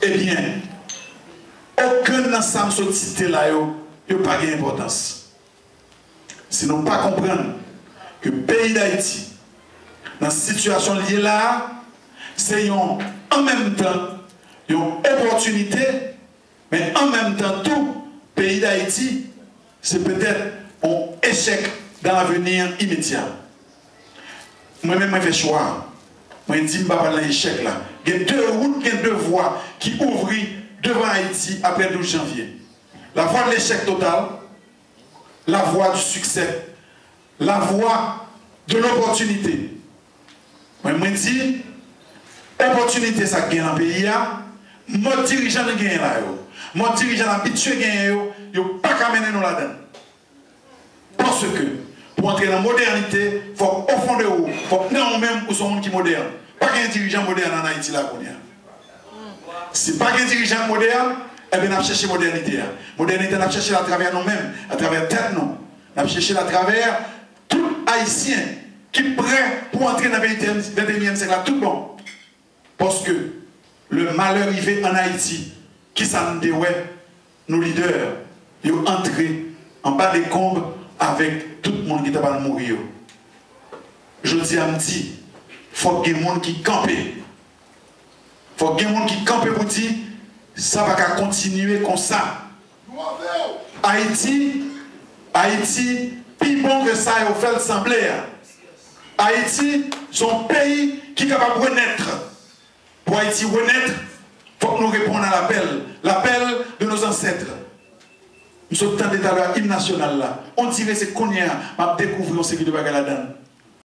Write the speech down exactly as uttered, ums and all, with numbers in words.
Ebyen, okenn nan sa m sot site la yo, yo pa gen enpòtans. Si nou pa konprann ke peyi Dayiti, nan sitiyasyon l ye la a, se yon, an menm tan, yon opòtinite, men an menm tan tou, peyi Dayiti, se petèt yon echèk dans l'avenir immédiat. Mwen menm, mwen fè chwa. Mwen di m pa pral nan echèk la. Gen de wout, gen de vwa ki ouvri devan Ayiti apre douz janvye. La voie de l'échec total, la voie du succès, la voie de l'opportunité. Mwen, mwen di, opòtinite sa k gen nan peyi a, mòd dirijan nou genyen la yo, mòd dirijan n abitye genyen yo, yo pa ka mennen nou ladan l. Paske, pou antre nan modènite, fòk o fon de ou, fòk nan ou menm ou se yon moun ki modèn. Pa gen dirijan modèn ann Ayiti la kounye a. Si pa gen dirijan modèn, ebyen n ap chèche modènite a. Modènite a n ap chèche l atravè nou menm, atravè tèt nou. N ap chèche l atravè tout Ayisyen ki prè pou antre nan ventenyèm, ventenyèm syèk la tout bon. Paske lè malè rive ann Ayiti, kisa n te wè? Nou lidè yo antre anba dekonb avèk tout moun ki ta pral mouri yo. Jodi a m di, fòk gen moun ki kanpe. Fòk gen moun ki kanpe pou di, sa pa ka kontinye konsa. Ayiti, Ayiti pi bon ke sa yo fè l sanble a. Ayiti se yon peyi ki kapab renèt. Pou Ayiti renèt, fòk nou reponn a lapèl, lapèl de nos ancêtres. M sot tande talè a im nasyonal la. On dirait se kounye a m ap dekouvri yon seri de bagay ladan l.